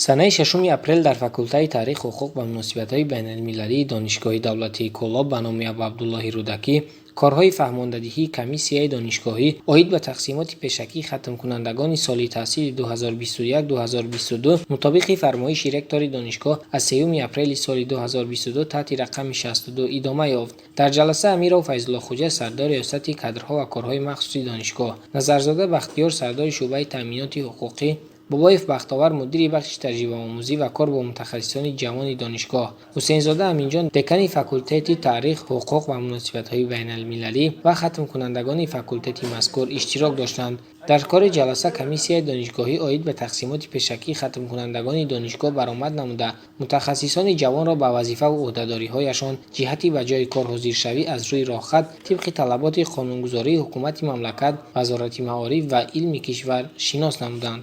Санаи 6 апрел дар факултаи таърих, ҳуқуқ ва муносибатҳои байналмилалии Донишгоҳи давлатии Кӯлоб ба номи Абуабдуллоҳи Рӯдакӣ корҳои фаҳмондадиҳии комиссияи донишгоҳӣ оид ба тақсимоти пешакии хатмкунандагони соли таҳсили 2021-2022 мутобиқи фармоиши ректори донишгоҳ аз 3 апрели соли 2022 таҳти рақами 62 идома ёфт. Дар ҷаласа Амиров Файзуллоҳхуҷа, сардори риёсати кадрҳо ва корҳои махсуси донишгоҳ, Назарзода Бахтиёр, сардори шӯъбаи таъминоти ҳуқуқӣ, Бобоев Бахтовар, мудири бахши таҷрибаомӯзӣ ва кор бо мутахассисони ҷавони донишгоҳ, Ҳусейнзода Аминҷон, декани факултети таърих, ҳуқуқ ва муносибатҳои байналмилалӣ ва хатмкунандагони факултети мазкур иштирок доштанд. Дар кори ҷаласа комиссияи донишгоҳӣ оид ба тақсимоти пешакии хатмкунандагони донишгоҳ баромад намуда, мутахассисони ҷавонро ба вазифаву ӯҳдадориҳояшон ҷиҳати ба ҷои кор ҳозиршавӣ аз рӯи роҳхат тибқи талаботи қонунгузории ҳукумати мамлакат, Вазорати маориф ва илми кишвар шинос намуданд.